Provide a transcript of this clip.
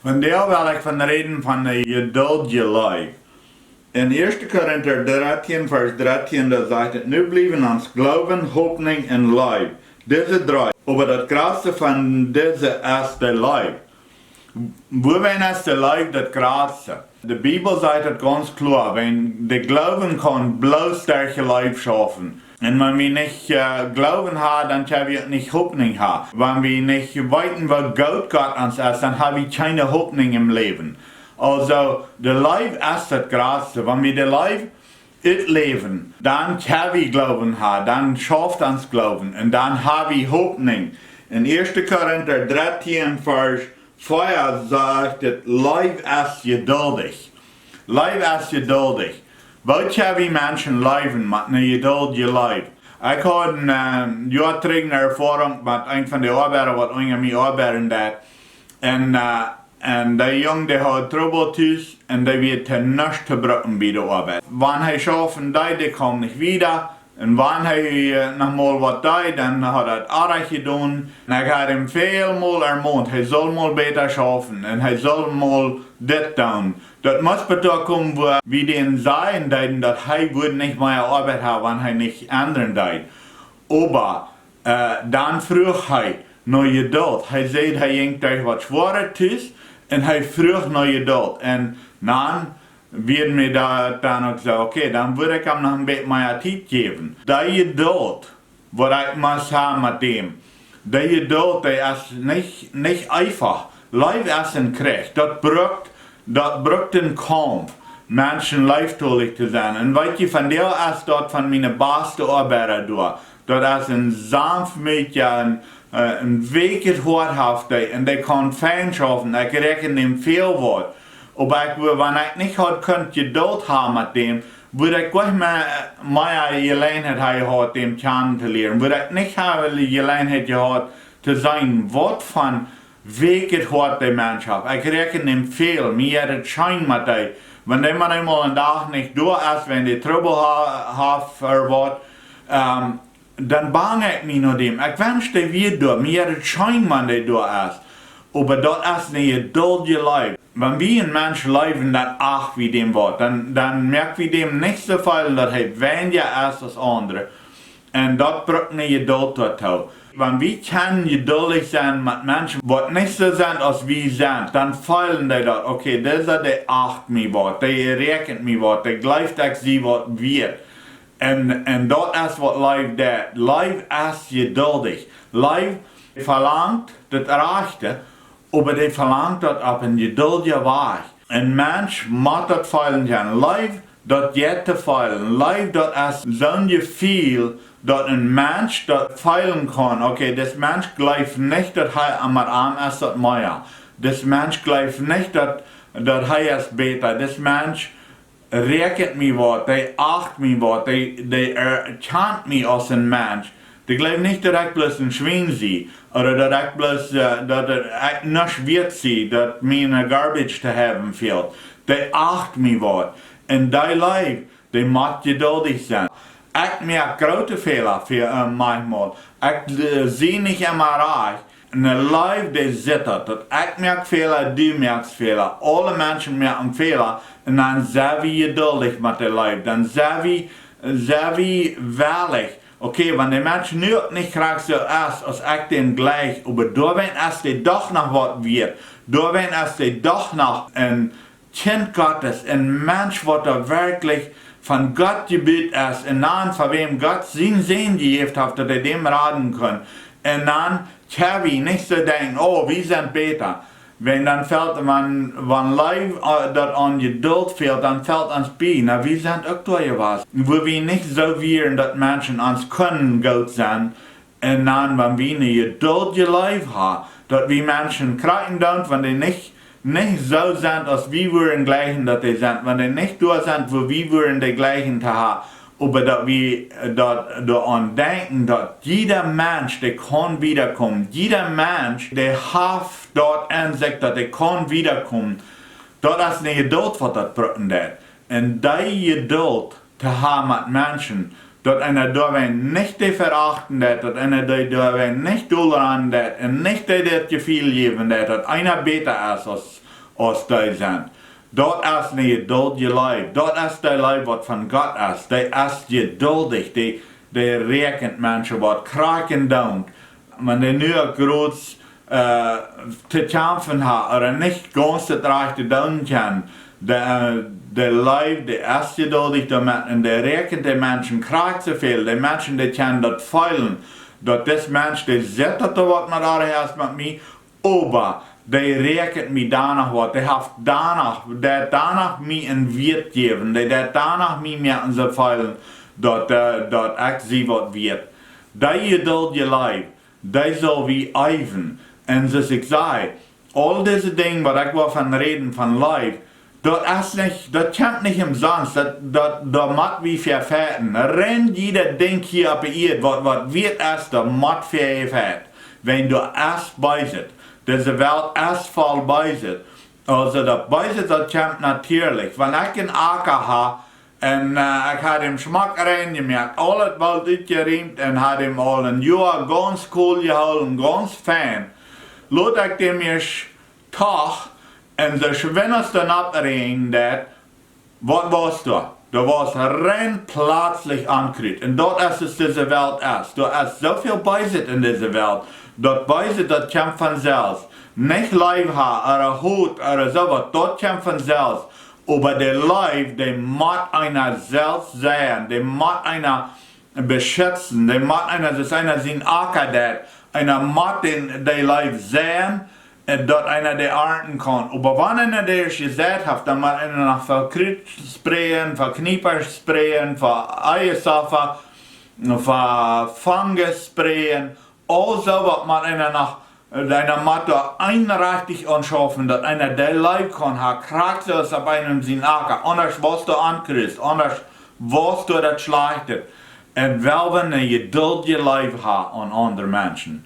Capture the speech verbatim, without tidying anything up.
Vondoag well ekj von räden von de jeduldje Leew. En Ieeschte Korinta dartieen, Varsch dartieen, doa sajcht et: "Nu bliewen ons Gloowen, Hopninj un Leew, dise dree, oba daut jratste von dise es de Leew." Wuarom es de Leew daut jratste? De Bibel sajcht et gaunz kloa, wan de Gloowen kaun bloos derch de Leew schaufen. Un wan wie nich, äh, Gloowen haben, dan kjenn wie uk nich Hopninj haben. Wan wie nich weeten, woo goot Gott ons es, dan haben wie kjeene Hopninj em Läwen. Aulsoo, de Leew es daut jratste. Wan wie de Leew utläwen, dan kjenn wie Gloowen haben, dan schauft ons Gloowen un dan haben wie Hopninj. En Ieeschte Korinta dartieen, Varsch vea sajcht et: "Leew es jeduldich." Leew es jeduldich. Woo kjenn wie Menschen leewen met eene jeduldje Leew? Ekj haud een, äh, Joa trigj eene Erfoarunk met eent von de Oabeida, waut unja mie oabeiden deed. Un, äh, un dee Jung, dee haud Trubbel tus un dee wia to nuscht to brucken bie de Oabeit. Wan hee schaufen deed, dee kjeem nich wieda. Un wan hee, äh, noch mol waut deed, dan haud hee daut oajch jedonen. Un ekj haud am väl mol vemont, hee sull mol bäta schaufen un hee sull mol dit doonen. Daut must bat doa komen, wua wie dän sajen deeden, daut hee wudd nich mea Oabeit haben, wan hee nich endren deed. Oba, äh, dan fruach hee no Jedult. Hee säd, hee jinkj derch waut Schwoaret tus un hee fruach no Jedult. Un dan wia mie daut dan uk soo, okay, dan wudd ekj am noch een bät mea Tiet jäwen. Dee Jedult, waut ekj must haben met däm, dee Jedult, dee es nich, nich eefach. Leew es een Kjrich. Daut brukt, daut brukt een Kaumf, Menschen leeftolich to sennen. Un weet jie, vondoag es daut von miene baste Oabeida doa. Daut es een sanftmoodja, een, äh, een weekjet Hoat haft dee, un dee kaun fein schaufen. Ekj räakjen am väl waut. Oba ekj wudd, wan ekj nich haud kunt Jedult haben met däm, wudd ekj nich mea, mea Jeläajenheit haben jehaut, däm kjanen to lieren. Wudd ekj nich haben Jeläajenheit jehaut to seenen, waut von weekjet Hoat dee Mensch haft. Ekj räakjen am väl, mie jeit et scheen met dee. Wan dee mau eemol een Dach nich doa es, wan dee Trubbel ha-, haft ooda waut, ähm, dan bang ekj mie no däm. Ekj wensch, dee wia doa. Mie jeit et scheen, wan dee doa es. Oba daut es eene jeduldje Leew. Wan wie een Mensch leewen, dan acht wie däm waut. Dan, dan moak wie däm nich soo väl, daut hee weinja es aus aundre. Un daut brukt eene Jedult doatoo. Wan wie kjennen jeduldich sennen met Menschen, waut nich soo sent aus wie sent, dan feelen dee daut, okay, disa, dee acht mie waut, dee räakjent mie waut, dee jleeft, ekj sie waut wieet. Un, un daut es waut Leew deit. Leew es jeduldich. Leew velangt daut Rajchte, oba dee velangt daut opp een jeduldja Wajch. Een Mensch mott daut feelen kjennen. Leew, daut jeit to feelen. Leew, daut es soon Jefeel, daut een Mensch daut feelen kaun. Okay, dis Mensch jleeft nich, daut hee aun met am es daut mea. Dis Mensch jleeft nich, daut, daut hee es bäta. Dis Mensch räakjent mie waut, dee acht mie waut, dee, dee erkjant mie aus een Mensch. Dee jleeft nich, daut ekj bloos een Schwien sie, ooda daut ekj bloos, äh, daut, daut ekj nuscht wieet sie, daut mie eene garbage to haben fält. Dee acht mie waut. Un dee Leew, dee mott jeduldich sennen. Ekj moak groote Fäla, äh, maunchmol. Ekj, äh, sie nich emma rajcht. Un de Leew, dee sitt daut. Daut ekj moak Fäla, du moakst Fäla. Aule Menschen moaken Fäla. Un dan sie wie jeduldich met de Leew. Dan sie wie, sie wie wellich. Okay, wan de Mensch nu uk nich krakjt soo es, aus ekj däm jleich, oba doawäajen es dee doch noch waut wieet. Doawäajen es dee doch noch een Kjint Gottes, een Mensch, waut doa werkjlich von Gott jebut es, un dan fa wäm Gott sienen Sän jejäft haft, daut hee däm raden kunn. Un dan kjenn wie nich soo denkjen, oh, wie sent bäta. Wan dan fält, wan, wan Leew, äh, daut aun Jedult fält, dan fält ons bie. Na, wie sent uk doa jewast, wua wie nich soo wieren, daut Menschen ons kunnen goot sennen. Un dan, wan wie eene jeduldje Leew haben, daut wie Menschen kjrieen doonen, wan dee nich, nich soo sent aus wie wudden jleichen daut dee sent, wan dee nich doa sent, wua wie wudden dee jleichen to haben, oba daut wie, äh, daut doaraun denkjen, daut jieda Mensch, dee kaun wiedakomen, jieda Mensch, dee haft daut en sikj, daut dee kaun wiedakomen, daut es eene Jeduld, waut daut brucken deit. Un dee Jeduld to haben met Menschen, daut eena doawäajen nich dee verachten deit, daut eena dee doawäajen nich dol ranen deit un nich dee daut Jefeel jäwen deit, daut eena bäta es aus, aus dee sent. Daut es ne jeduldje Leew. Daut es de Leew, waut von Gott es. Dee es jeduldich. Dee, dee räakjent Menschen, waut krakjt doonen, wan dee nu uk groot, äh, to kjamfen haben, ooda nich gaunz daut rajchte doonen kjennen. De, äh, de Leew, dee es jeduldich doamet un dee räakjent de Menschen krakjt soo väl. De Menschen, dee kjennen daut feelen, daut dis Mensch, dee sitt, daut doa waut met ar es met mie, oba dee räakjent mie doano waut, dee haft doano, dee deit doano mie een Wieet jäwen, dee deit doano mie moaken soo feelen, daut, äh, daut ekj sie waut wieet. Dee jeduldje Leew, dee sell wie eewen. Un soo aus ekj säd, aul dise Dinja, waut ekj well von räden, von Leew, daut es nich, daut kjemt nich omsonst, daut, daut, doa mott wie fa fechten. Rein jieda Dinkj hia opp de Ieed, waut, waut wieet es, daut mott fa jefecht. Wan doa es Beeset. Dise Welt es voll Beeset. Aulsoo daut Beeset, daut kjemt natieelich. Wan ekj een Acka hab, un, äh, ekj hab am schmock rein jemoakt, aul daut Wolt utjeriemt un hab am aul een Joa gaunz cool jehoolen, gaunz fein. Lot ekj dän ieescht doch, un de Schwindelste nopp rein, daut, waut wia doa? Doa wia rein pletslich Onkrut. Un daut es, waut dise Welt es. Doa es soo väl Beeset en dise Welt. Daut Beeset, daut kjemt von selfst. Nich Leew haben, ooda Hoot, ooda soo waut, daut kjemt von selfst. Oba de Leew, dee mott eena selfst seien, dee mott eena beschitzen, dee mott eena, daut eena sien Acka deit, eena mott dän, dee Leew seien, äh, daut eena dee arnten kaun. Oba wan eena dee ieescht jeseit haft, dan mott eena noch fa Krut spreien, fa Kjniepers spreien, fa Eiesofa, fa Fungus spreien, aulsoo waut mott eena noch, eena mott doa eenrechtich aunschaufen, daut eena dee Leew kaun haben, krakjt soo aus opp eenem sien Acka. Aundasch woascht du Onkrut, aundasch woascht du daut Schlajchte. Un well wie ne jeduldje Leew haben aun aundre Menschen.